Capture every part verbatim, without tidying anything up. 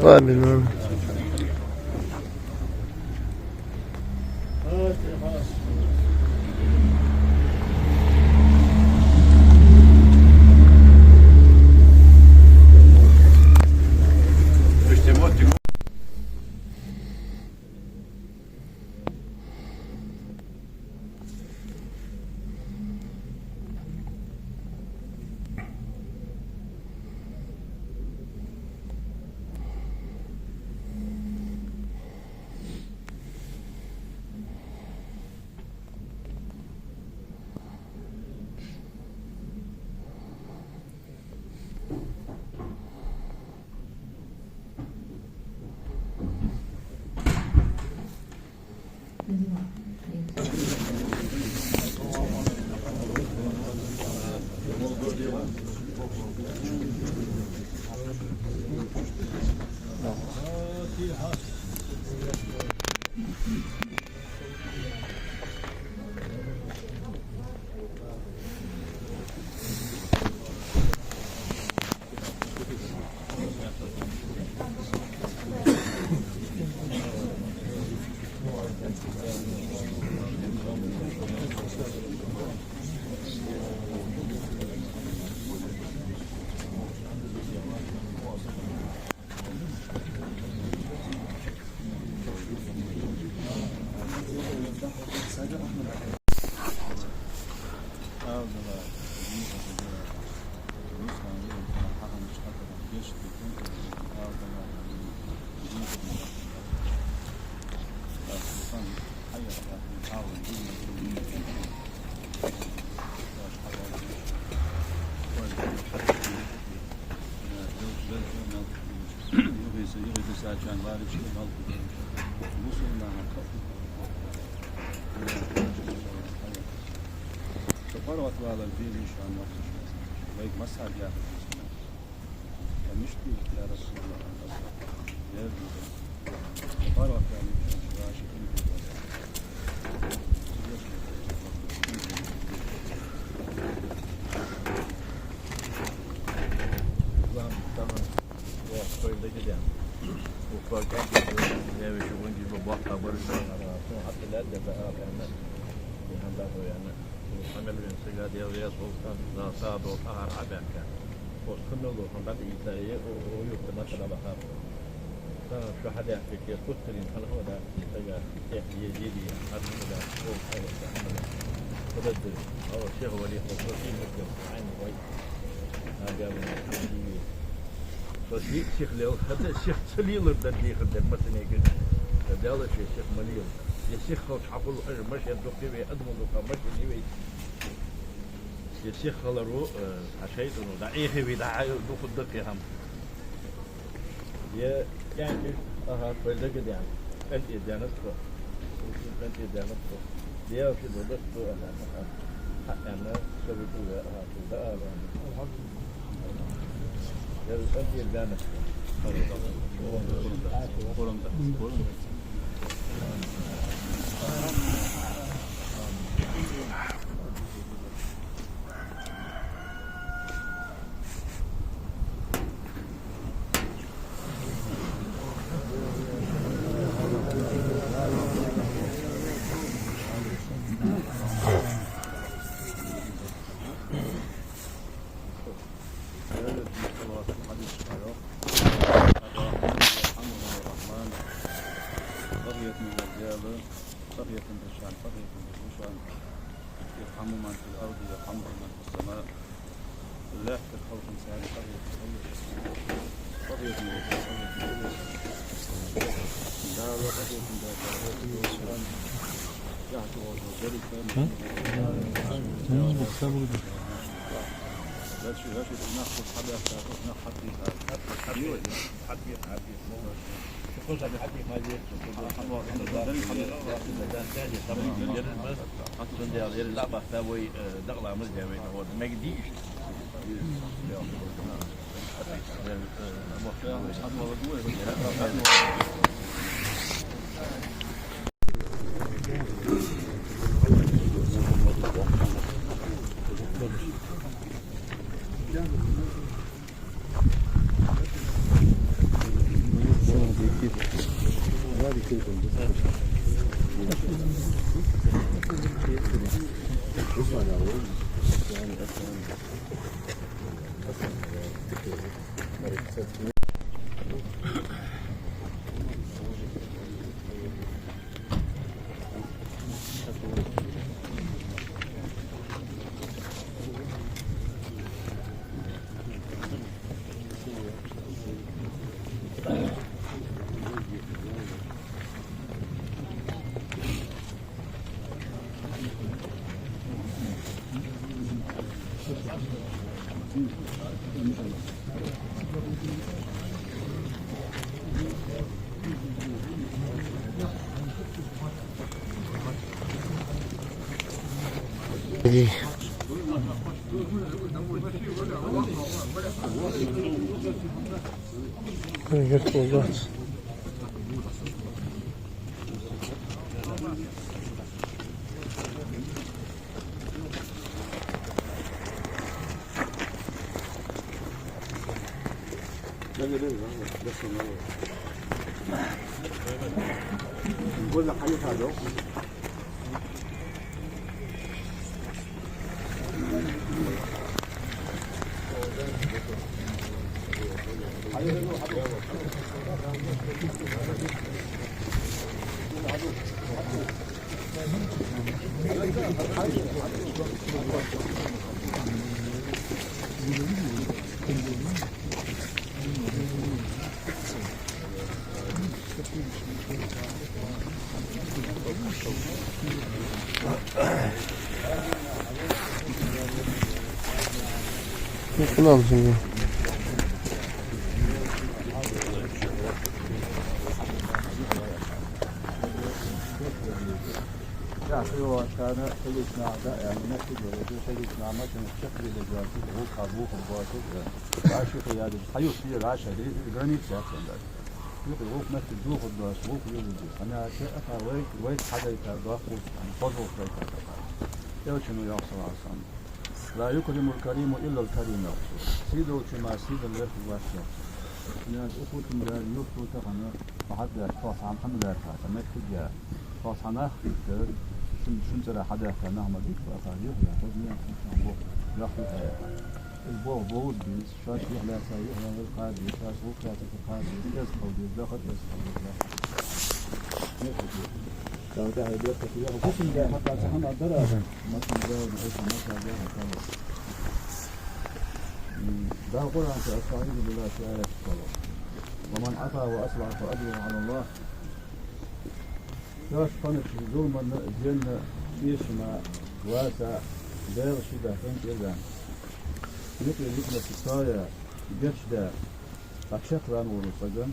Правильно. Даьла ала аьнна, из хӀама дӀадоаладу аьнна, цу хӀамал вена сага Даьла раьза хилва, цун сагӀа долаш ахар хьабаьхка. Оаш кхы мел дола хӀама дӀадийца, е о, о, юрта масала бахар. Царна шу хьадаьхка, кхы путтарийн хӀама дац, из сага тӀехьа е дийди, хьарча ма дац, о, хьайваьлча хӀама дац. Худаддир, ала шех вали, хо, хо, ший мутгал, хьайна вай. Ага, вай, хьайна вай. Со ший сих лел, хӀаьта сих ца лелар дар дехар дар массанега. Даьла ший сих ма лела. Е сих хилча хьахул, аьжа машен дукха ве, адамо дукха машен ве. Е сих хиларо, э, а шайтӀано дӀаэхаве, дӀа а дукха даккхе хӀама. Е кӀаьнкаш, аха, вай дага даьнна. КӀантӀе даьннад тхо. КӀантӀе даьннад тхо. Даьла ши додаш тхо, аха, аха. Хьа аьнна, со виту ве, аха, тхо да, аха. Ер кӀантӀе даьннад тхо. يرحم من في الأرض يرحمكم من في السماء. Лаьттара халкъа саьрна къахетам хилда. Къахетам хилда, къахетам хилда. Дала къахетам даь, къахетам даь. Яхь чу гӀорта дерриг хӀама. Хм? Ну, бокса буду. Дальше, дальше нах хьабаьхка, нах хьатӀабаьхка. ХьатӀабаьхка, хьатӀабаьхка. Яхь хилар царна, хилийта нах да, аьнна, мехкиге веза, хилийта нах машинаш чакхбелла доацаш, гӀулакха бохам боацаш, вӀаши хьаяьлча, хьаювцар вӀашагӀ, граница яц царна. Юкъе гӀулакх меттиг дохаргдоацаш, гӀулакх леладе. ХӀана аьлча, аха, вай, вайца хьадайтар доккха хул, хоза гӀулакх дайтар доккха. Элчано йоах, саллаллахӀу ӀалайхӀи ва саллам: لا يكرم الكريم إلا الكريم, йоах цо. Сий долчо мара сий дала лаьрхӀа вац, йоах цо. ХӀана аьлча, укхо цунна даьр юрт ва тахан, ма хьаддаьр, тхо цхьа хӀама ма лаьрхӀа, меттиг я. Цхьа нах, шун, шун цӀерагӀа хьадаьхка нах ма дий, аха юхь яхар, юхь яхар. Из боху бовза беза, шоаш юхь лаьца, юхь яхар кхаба беза, шоаш гӀулакх лаьца кхаба беза, кӀезига хила деза, дахар кӀезига хила деза. Дала тӀехьа дерта хила, хӀусам да, хӀаьта цхьа хӀама дар, масала, да, хӀусам, масала, да, хӀусам. М, Дала Къуръан чу, أستعيذ بالله, ши аят чу. ومن عفا وأصلح فأجره على الله. Шоаш хӀанз зуламана, зенна, эшама, васа, Даьла ши даха къинтӀера ваьнна, юкъе юкъе сая гечдаь, цхьа чакхваьнна волча сага,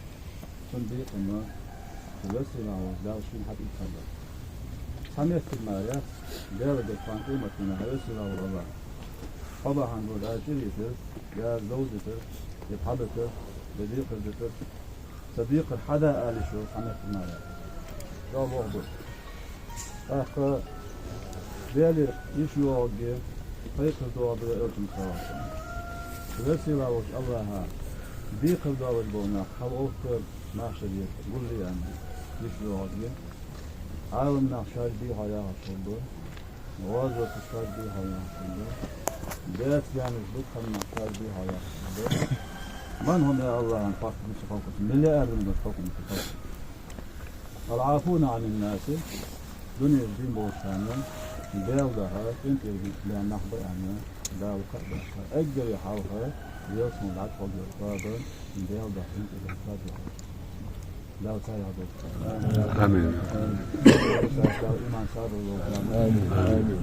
цун бекхам, цу весела волча Дала шийна хьатӀаийца хиннад. Цхьа моттиг мара яц, Даьла духьа къематдийнахьа весела вола АллахӀ, хьо бахьан долаш чӀир йитар, е зовзийтар, е пхьа битар, е декхар дитар, цу декхар хьада ала йиш йолаш цхьа моттиг мара яц. ДоагӀа бу. ТӀаккха Даьлера йиш йоагӀаргья, кхайкхар доагӀаргда Элчан салам. Весела волча АллахӀа декхар доалаш бола нах хьалгӀовтта, махьшаре гулъе аьнна йиш йоагӀаргья. Ӏаламнах шоаш дийхьа яхаш хургба. ГӀазота шоаш дийхьа яхаш хургба. Баьцадаьннаш дукха хиннах шоаш дийхьа яхаш хургба. Ман хӀума, я АллахӀ, аьнна, хьакъ мича халкъаца, миллиардаш халкъаца халкъ. العافون عن الناس, дунен чу дийна болчарна Даьла духьа къинтӀера вита лаьнна нах ба аьнна, Дала кхаъ баьхка. Эггара хьалха ялсмала дӀачухьогӀа тоаба Даьла духьа къинтӀера ваьнна тоаба. Дала царех долда. Амин. Дала иман, сабар лолда. Амин. Амин.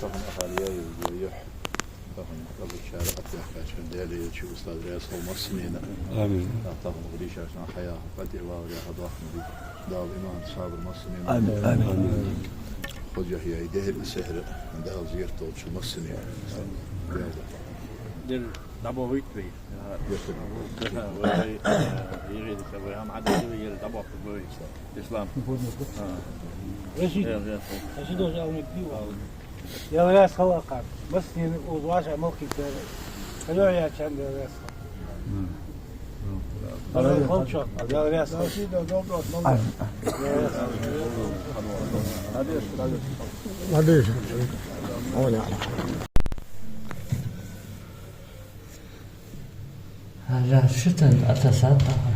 Тахан ахар яй, яй. Тахан къадарчар атяхкача Даьла Элча, устаз раьза хилва массанена. Амин. Тахан гӀиришашна хьаяха, къатӀе валар яха дохна ди. Дала иман, сабар массанена. Амин. Амин. Хоза яхьа яй дехьа-сехьа, Дала зерат долча массанена. Дера дӀабохийт вай. Дера. Вай, э, йиӀиг ца вай, хӀама хьадаьд вай, ер дӀабохийт вай. Ислам. А. Рашид. Э, э. Рашид уже алмик пиво. Даьла раьза хилва кхарна. Массанена укхаза вӀашагӀкхийтта. Хьалха яьчарна Даьла раьза хилва. М. Даьла хилва. Даьла раьза хилва. Ладеж. Ладеж. Хьажа, шитан атасад тахан.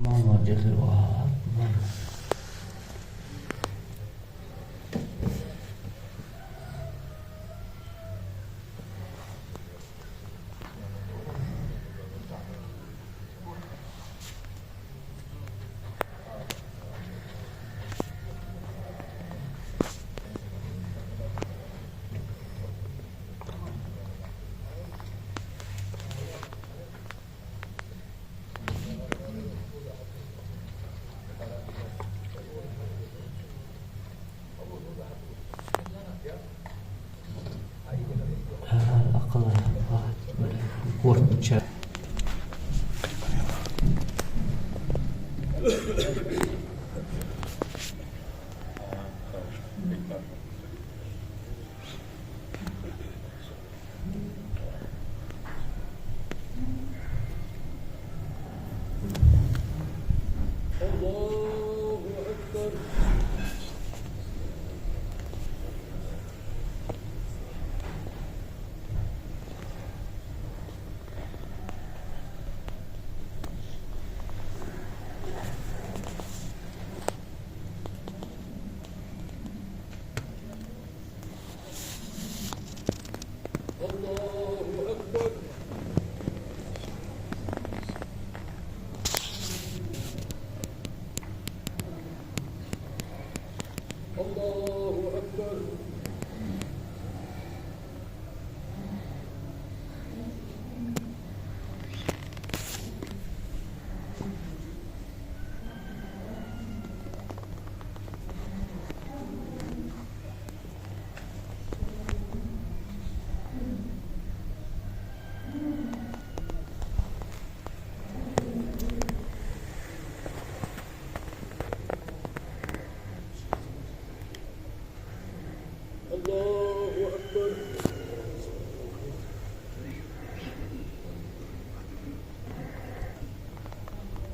Мама дехир ваха. الله أكبر.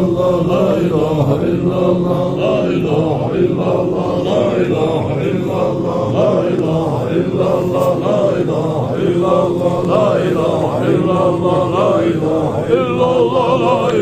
الله، لا إله إلا الله، لا إله إلا الله، لا إله إلا الله، لا إله إلا الله، لا إله إلا الله، لا إله إلا الله، لا إله إلا الله، لا إله إلا الله، لا إله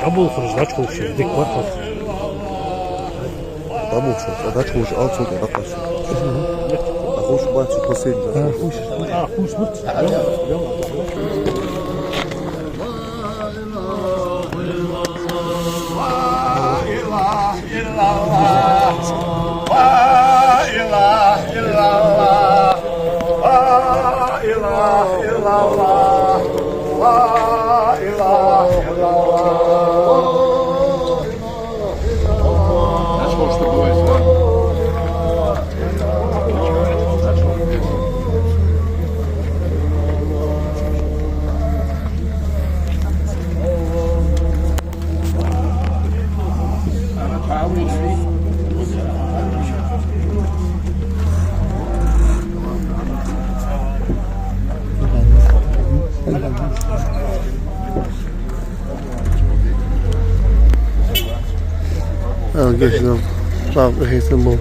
Къабул хулаш, дӀачухула дика вар хьо. Къабул хулаш, дӀачухула алцунга дӀакхаьча. А ховш бац последний. А, ховш. А, ховш бац. А, гешт дар, папа хӀейсан бу.